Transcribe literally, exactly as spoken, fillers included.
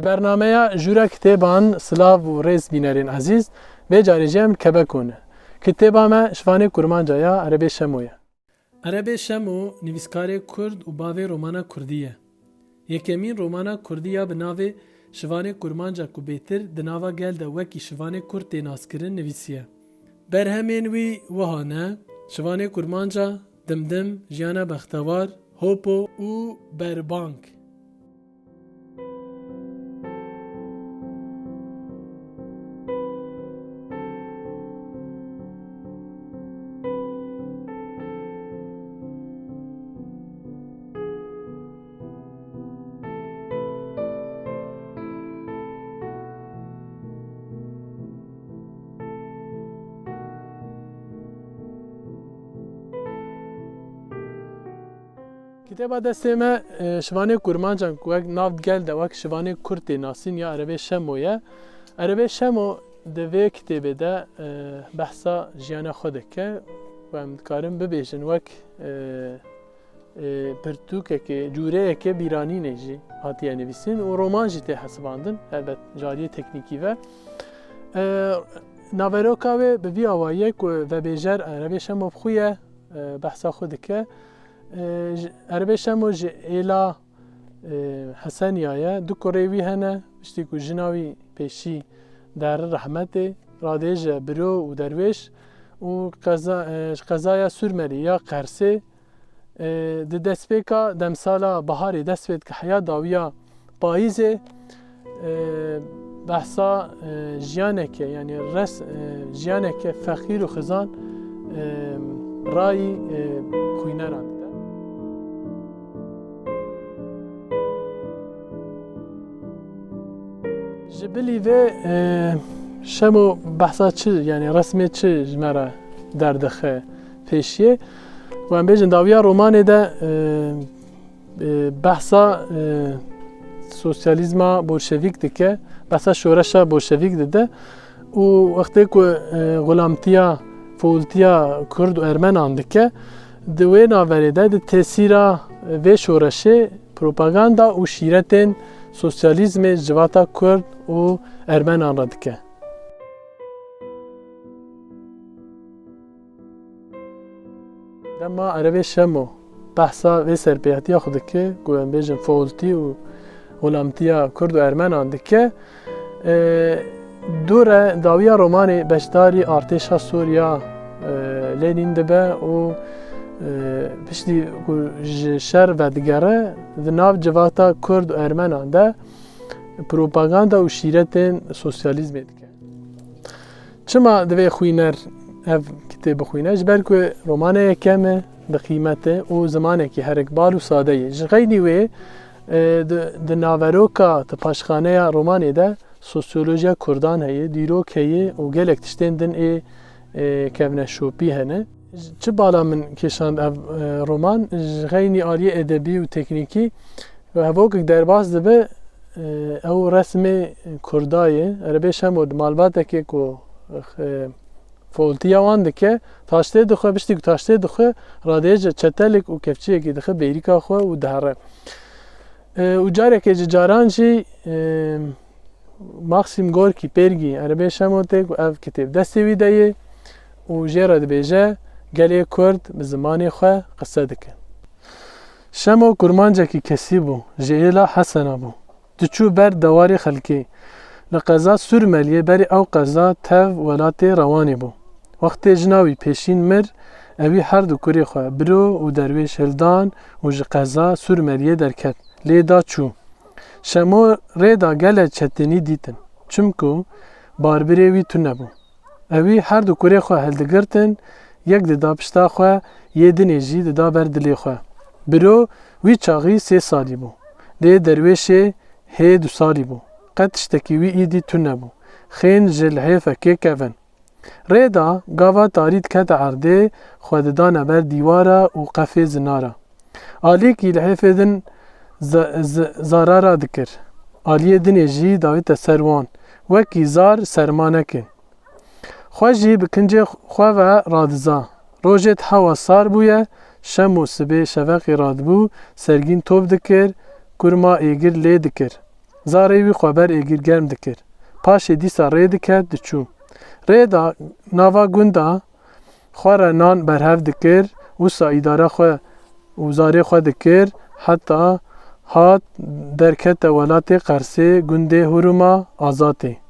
Bernameya Jûra Kitêban, silav û rêz bînerên ezîz, vê carê jî em li Quebec ne. Kitêba me Şivanê Kurmanca ya Erebê Şemo ye. Erebê Şemo nivîskarê kurd û bavê romana kurdî ye. Yekemîn romana kurdî ya bi navê Şivanê Kurmanca ku bêtir di nava gel de wekî Şivanê Kurd tê naskirin nivîsiye. Berhemên wî wiha ne, Şivanê Kurmanca, Dimdim, Jiyana Bextewar, Hopo û Berbang. Kitêba destê me, e, Şivanê Kurmancan ku wek nav gel de wek Şivanê Kurd tê nasîn ya Erebê Şemo ye. Erebê Şemo di vê kitêbê de, e, behsa jiyana xwe dike û em dikarin bibêjin wek, e, e, pirtûkekê, cûreyeke bîranînê jî hatiye nivîsîn û roman jî tê hesibandin, helbet ji aliyê teknîkî ve. E, naveroka wê bi vî awayî ye ku vebêjer Erebê Şemo bi xwe ye, e, behsa xwe dike. E, ji, Erebê Şemo ji êla, e, Heseniya ye. Du kurê wî hene. Piştî ku jina wî pêşî dihere rehmetê, radêje biro û derwêş û qeza, e, ji qezaya Sûrmelî ya Qersê, e, di destpêka demsala biharê dest pê dike heya dawiya payîzê, e, behsa, e, jiyaneke, yanî res-, e, jiyaneke feqîr û xizan, e, rayî, e, xwîneran dide. Ji bilî vê, e, Şemo behsa çi, yanî resmê çi ji me re derdixe pêşiyê? Û em bêjin dawiya romanê de, e, e, behsa, e, sosyalîzma bolşevîk dike, behsa şoreşa bolşevîk dide û wextê ku, e, xulamtiya, foultiya Kurd û Ermenan dike, di wê naverê de di tesîra vê şoreşê propaganda û şîretên sosyalîzmê ji civata Kurd û Ermenan re dike. Dema Erebê Şemo behsa vê serpêhatiya xwe dike, ku em bêjin foultî û xulamtiya Kurd û Ermenan dike, e, dû re dawiya romanê beşdarî artêşa Sûriya, e, Lenîn dibe û, e, piştî ku ji şer vedigere, di nav civata Kurd û Ermenan de propaganda û şîretên sosyalîzmê dike. Çima divê xwîner ev kitêb bixwîne? Ji ber ku romane yekem e, bi qîmet e û zimanekî herikbar û sade ye. Ji xeynî wê, e, di, di naveroka, di paşxaneya romanê de sosyolojiya Kurdan heye, dîrok heye û gelek tiştên din ê, e, kevneşopî hene. Çi bala min kêşand ev, e, roman? Ji xeynî aliyê edebî û teknîkî, hevokek derbas dibe, e, ew resmê Kurda ye. Erebê Şemo di malbatekê ku, e, foltiya wan dike, taştê dixwe, piştî ku taştê dixwe, radêje çetelik û kevçiyekî dixe bêrîka xwe û dihere. E, û carekê ji caran jî, e, Maxîm Gorkî Pêrgî Erebê Şemo tê ku ev kitêb destê wî de ye û jê re dibêje, gelê Kurd bi zimanê xwe qise dike. Şemo kurmancekî kesî bû, ji êla Hesena bû. Diçû ber dewarê xelkê. Li qeza Sûrmeliyê berî ew qeza tev welatê Rewanê bû. Wextê jina wî pêşîn mir, ewî her du kurê xwe, Biro û Derwêş, hildan û ji qeza Sûrmeliyê derket. Lê da çû. Şemo rê da gelek çetinî dîtin. Çimku barbirê wî tune bû. Ewî her du kurê xwe hildigirtin, yek dida pişta xwe, yê dinê jî dida ber dilê xwe. Biro wî çaxî sê salî bû. Lê Derwêşê hê du salî bû. Qet tiştekî wî îdî tune bû. Xêyn ji lihêfekê kevin. Rê da gava tarî dikete erdê, xwe didane ber dîwara û qefê zinara. Alîkî lihêfê din ze-, ze-, zarara dikir. Aliyê dinê jî dawîte ser wan. Wekî zar serma nekin. Xwe jî bi kincê xwe ve radiza. Rojêt hewa sar bûye, Şemo sibê şeveqê radibû, sergîn top dikir, kurma êgir lê dikir. Zarê wî xwe ber êgir germ dikir. Paşê dîsa rê diket diçû. Rê de nava gunda xwe re nan berhev dikir, wisa îdara xwe û zarê xwe dikir, heta hat derkete welatê Qersê gundê Huruma Azatê.